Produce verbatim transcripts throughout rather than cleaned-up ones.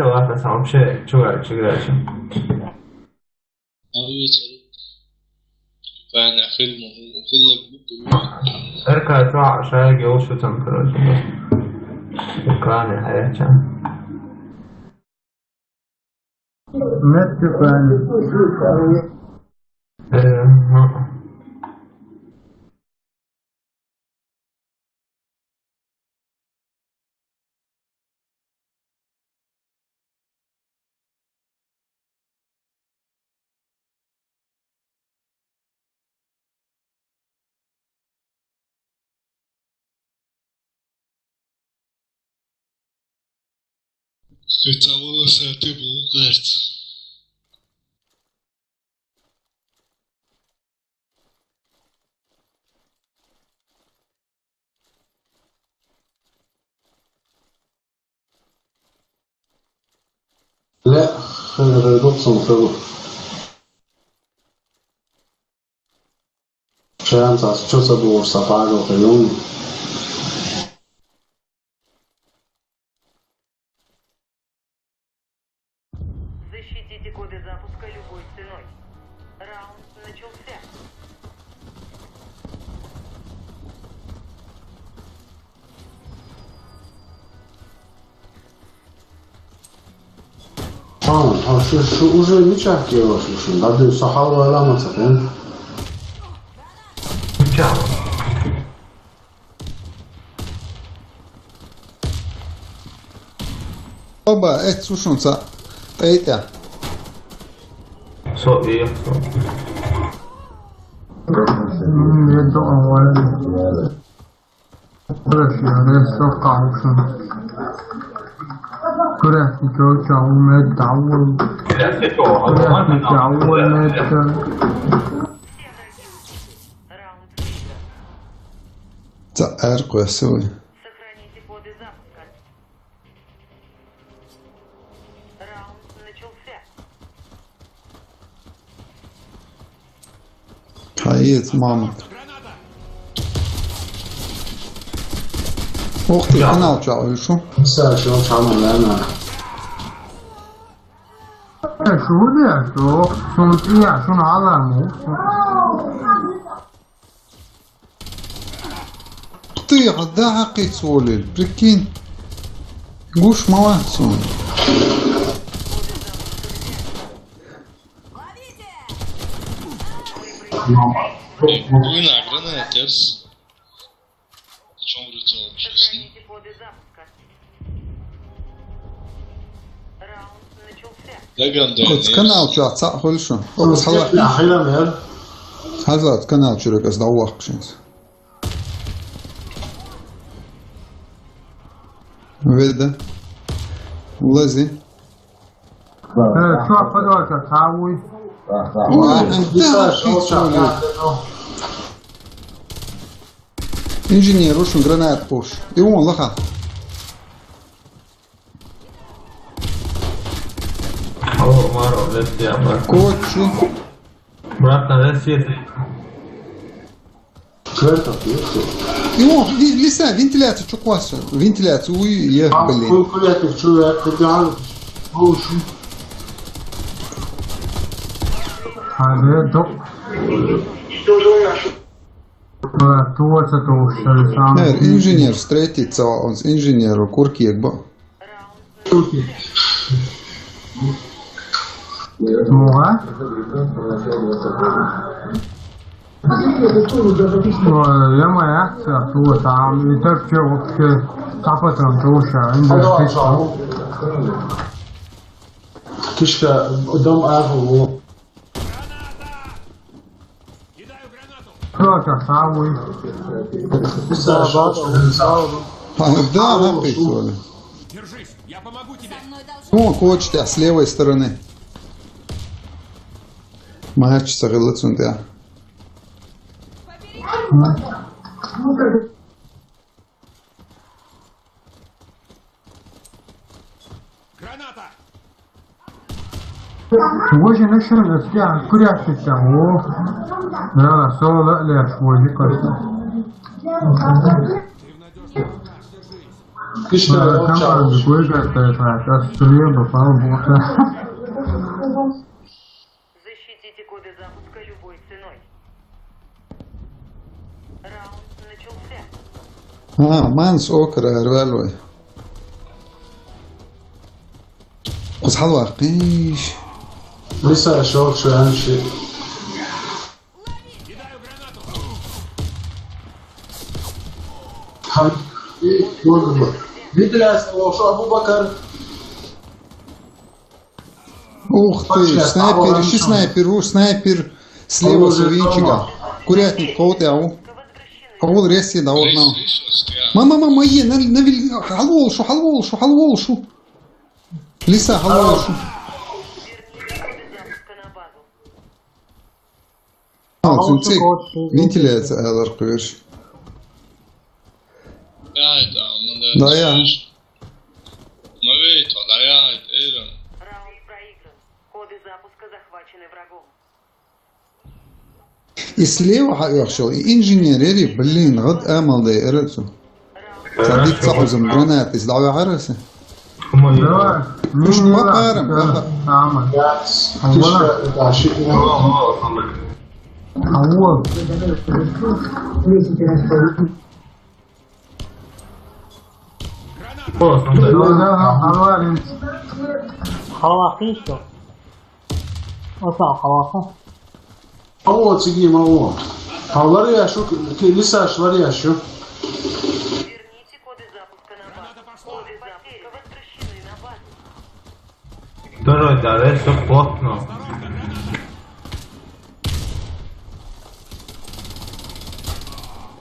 Ладно, сам вообще, чувак, чё играешь? Ага, вечер. Паня, фильм, фильм. Эрка, чё, шайги, лучше там, короче, просто. Экране, а я чё? Нет, ты правильно. Э, ну. Специалист это был, кажется. لا، خلي غير بوكسون خلو. شان ساس شو سبور سفاجو خيون. Защитите коды запуска любой ценой. Раунд начался. Tamam, tamam, şu, şu ucu ne çarptı yavaş şu. Hadi sahal var ama sakın. Tamam. Оба, э, слушай, он са, это. Со, и, со. М, я думал, ладно. Хорошо, я всё, конечно. Хорошо, чё, чё, у меня там, у меня там, у меня там. Раунд выигран. Цаӏ эр къвесуй. Сохраните коды запуска. Раунд начался. Хайец, мамонт. Ух ты, канал чао, шу. Саша, он самый, наверное. Э, шу, бля, шу, шу, бля, шу, на, ладно. Ты, да, хакицолил, прикинь. Гуш мавацун. Виноградный отец. О чём вроде вообще с ним? Даган да. Оц канал чу ацаъ хулшу. Оц хала. Ахирам яр. Хазат канал чу ракас давахшинс. Веда. Улази. Э, что, подожди, а вы? Ой, да, пиццу. Инженер, ушун гранат пуш. И он лаха. О, Маро, лес я, брат. Кочу. Брат, на лес я ты. Чё это? Ёпта. О, ли-, лиса, вентиляция, чё класса? Вентиляция, уй, е, а, блин. Калькулятор, чё, я хотел. Слушай. А, да, да. Уничтожил нашу. А, то, это уж, э, сам. Э, инженер встретится, он с инженером, курки, как бы. Муга? Ой, я моя, всё, то там, и так всё вообще, капотом тоже, а, не. Тышка, дом Аху. Кто-то самый. А, да, написали. О, кочу, с левой стороны. Матч сагылы цунтя. Граната! Боже, ну что, ну что, куда ты там? О, да, соло лишь, вроде как. Ишта, ма, кампан чалш. Гойгатта, та, та, стрелба, пал, бота. Защитите коды запуска любой ценой. Раунд начался. А, манс окра, рвалой. Къус хьалваккхийш. Лиса, шо, шо, анши. Ха, и, вот, вот. Видели, а что, Абу-Бакар? Ух ты, точно, снайпер, ищи снайпер, уж снайпер. Слева, славинчика. Курятник, кого ты, ау? Кого резкий, да, вот, на. Мама, мама, е, на, на, вил-, халвол шу, халвол шу, халвол шу. Лиса, халвол шу. А, цинцик, вентиляция алар куйш. Да, я. Ну, видите, да, я, это. Раунд проигран. Коды запуска захвачены врагом. И слева ха-, ехшел, и инженер, эри, блин, гад амал да, эрацу. Садик цахузам гранат, из дава гараса. Давай. Уж не, не, пакарам, да, пака. Ама. Ама. Ама. О, давай, давай, давай. Халахи что? Оса халаха. Ало, циги, мало. Халар яшу, ки-, лиса ашлар яшу. Верните коды запуска на базу. Коды запуска возвращены на базу. Второй, да, это всё плотно.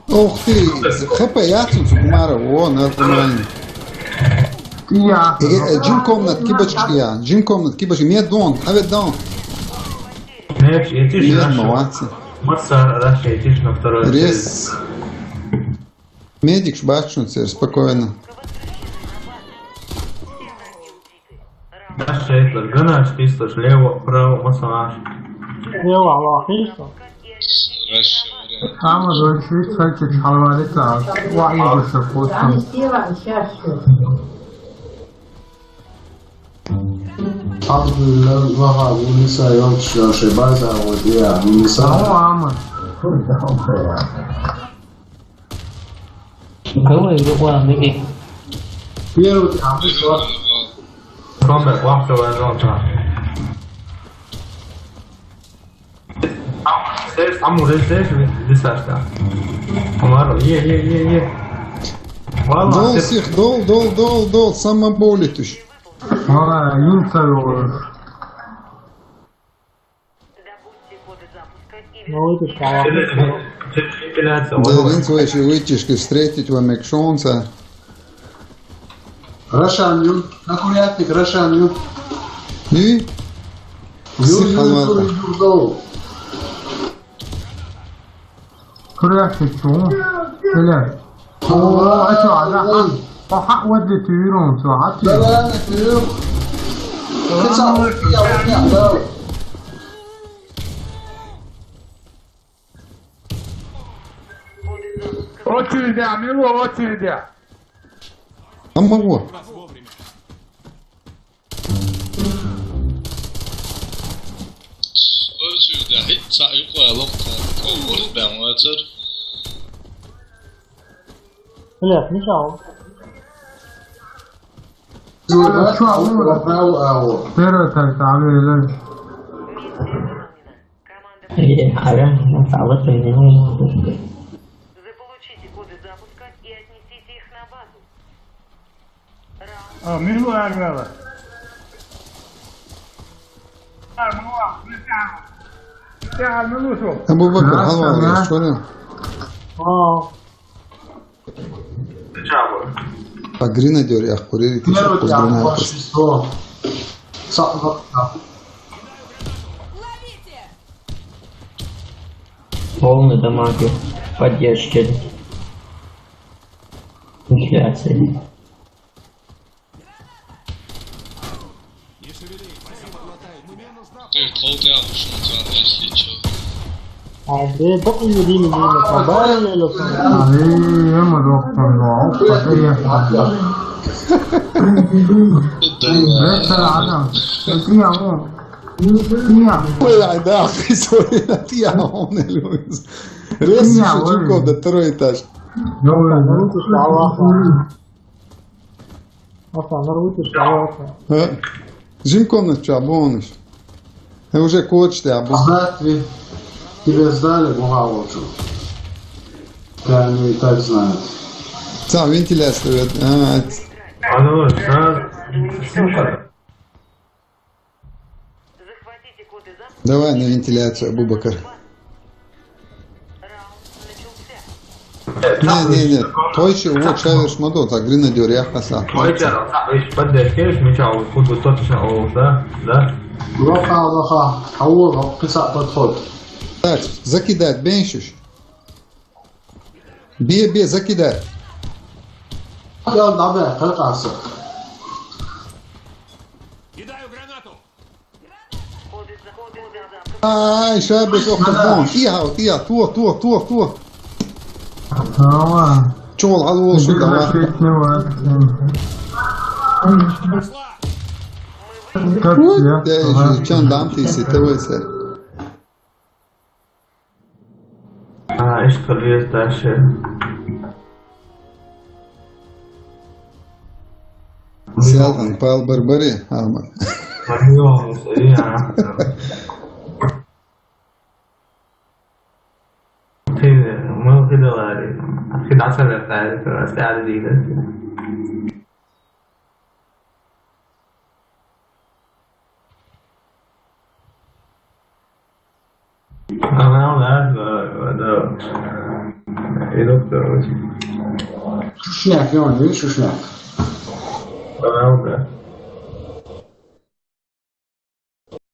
Ух ты, ХП яхтин сукмара, о, нормально. Я. Э, э, джим комнат, кибочки я, джим комнат, кибочки, мне дон, хаве дон. Нет, я тише. Нет, молодцы. Маса, Раша, я тише на второй. Рез. Медик шбачун, спокойно. Наша это, ганач, ты слышишь, лево, право, массаж. Лево, алло, слышишь? Ама, зои, слышишь, кстати, халварит, а, ва, я слышал, просто. Алхамдулилла, ваха, униса, ёлча, шебаза, вот, я, униса. Ама, ама. Кого я говорю, не. Первый, а мы что? Комбе, вахта, вахта. Сеш, аму, сеш, сеш, дисашта. Амаро, е, е, е, е. Вала, дол сеш. Сих, дол, дол, дол, дол, самоболитыш. Вала, юнца, вала. Ну, это слава. Да, винц выши вытяжки встретить вам экшонца. Рашаню, аккуратник, Рашаню. И? Ю, ю, ю, ю, ю. Куряхи чу. Эле. О, а чё, а, да, а. О, ха, вот ты, ты, вирон, чё, а ты. Да, да, да, ты. Ты сам, я, я, да. Очередь, а, мило, очередь. А могу. Очередь, а, хит, са, юкла, лом, та, кого, может, прям, вот, сэр. Блядь, Михаил. Первый так, там, или... Э, ара, ну, а вот и не могу. Заполучите коды запуска и отнесите их на базу. А, минуту армияла. Армияла, минуту. Минуту. Абу Бакр, да, хавал, да. Что ли? А. А гренадер, я курил, ты что, гренадер? Полный дамаг поддержки. Инфляция. Ты толкай, а, пошёл, если чё. А, да, так и не видно, не видно, там, да, или там? А, не, не, мы, доктор, да, а, вот так и я. Esta la haga. Tia, oh. Tia. Păi, ai, da, pe Sorina, tia, omne, Luis. Resi și Giuco de trăitaș. Nu, nu, nu, nu, nu. Asta, nu uite și la asta. Hă? Jim komnat ča bonus. E, уже kočite, a bon. Знат ви, тебе сдали бухгалтершу. Они и так знают. Ca ventilacija, a, Alo, šta? Slušaj. Давай на вентиляцию, Абубакар. Не, не, не. Той će ovo čaješ modo, za grinadjor jahasa. Той će, da, viš pa deš keš, mi će ovo, kod to će ovo, da, da. Лоха, лоха, аур, писа подход. Так, закидать, беншиш. Бие, бие, закидать. Я, да, бе, как раз. Aj, šabe, to kad on. Tija, tija, to, to, to, to. Ама. Čol, alo, što da. Как я? Te, čan dam ti si, te vojse. A, ešte kad je taše. Selhan, pal barbari, ama. Pa jo, ja. Ti, ma ti dolari. Ti da se da, da, da, da, da. Around that, uh, the, it looked, uh, Шушняк, Иван, видишь, шушняк? Around that.